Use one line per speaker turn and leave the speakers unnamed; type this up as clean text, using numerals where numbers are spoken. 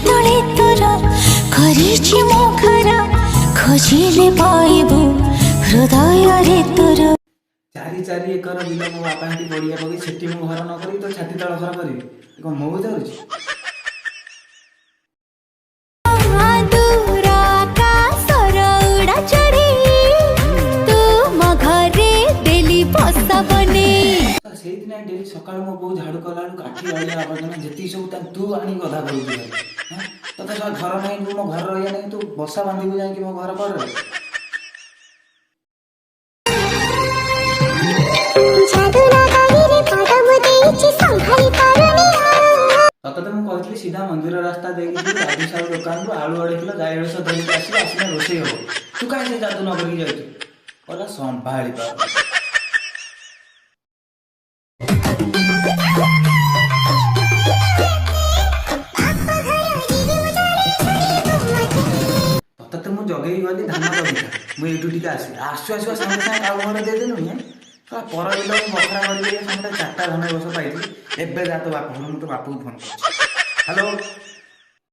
ତଳେ ତୋର କରିଛି ମୋ ଘର, ଖୋଜିଲେ ପାଇବୁ ହୃଦୟରେ ତୋର।
4 4 ଏକର ବିଲ ମୋ ବାପା ହେଠି ପଡ଼ିଆ ପକେଇ, ସେଠି ମୁଁ ଘର ନ କରିବି ତ ଛାତି ତଳ ଘର କରିବି? ଏ କଣ ମୋ ଧରୁଛି?
ଦୂର ଆକାଶର ଉଡ଼ା ଚଢ଼େଇ, ତୁମ ଘରେ ଦେଲି ବସା ବନେଇ।
ସେଇଥିପାଇଁ ଡେଲି ସକାଳୁ ମୋ ବୋଉ ଝାଡ଼ୁ କଲା ବେଳକୁ କାଠି, ଅଳିଆ ଆବର୍ଜନା ଯେତିକି ସବୁ ତା ତୁ ଆଣିକି ଗଦା କରୁଛୁ ଘରେ। ହାଁ? ତୋତେ ଶଳା ଘର ନାହିଁ, ତୁ ମୋ ଘର ରହିବା ନାହିଁ, ତୁ ବସା ବାନ୍ଧିବୁ ଯାଇକି ମୋ ଘର କଡ଼ରେ।
ସମ୍ଭାଳି ପାରୁନି।
ତତେ ତ ମୁଁ କହିଥିଲି, ସିଧା ମନ୍ଦିର ରାସ୍ତା ଦେଇକି ଯିବୁ, ରାଜୁ ସାହୁ ଦୋକାନରୁ ଆଳୁ 2.5 କିଲୋ, ଗାଈ ଅଳସ ଧରିକି ଆସିବୁ, ଆସିଲେ ରୋଷେଇ ହବ। ତୁ କାହିଁ ସେ ଯାଦୁ ନ କରିକି ଯାଉଛୁ? କହିଲା ସମ୍ଭାଳି ପାରୁ। ତତେ ତ ମୁଁ ଜଗେଇ ଗଲି ଧାନ ଜଗିଥା, ମୁଁ ଏଇଠୁ ଟିକେ ଆସିବି। ଆସୁ ଆସୁ ସାଙ୍ଗେ ସାଙ୍ଗେ କାଉ ଘରେ ଦେଇଦେଲୁଣି। ହେଁ, ଶଳା ପର ବିଲ ମୁଁ ବଖରା କରିକି ସମୁଦାୟ ଚାରିଟା ଧାନ ଏ ବର୍ଷ ପାଇଥିଲି। ଏବେ ଯା ତୋ ବାପ ଘରୁ, ମୁଁ ତୋ ବାପକୁ ଫୋନ କରୁଛି। ହ୍ୟାଲୋ।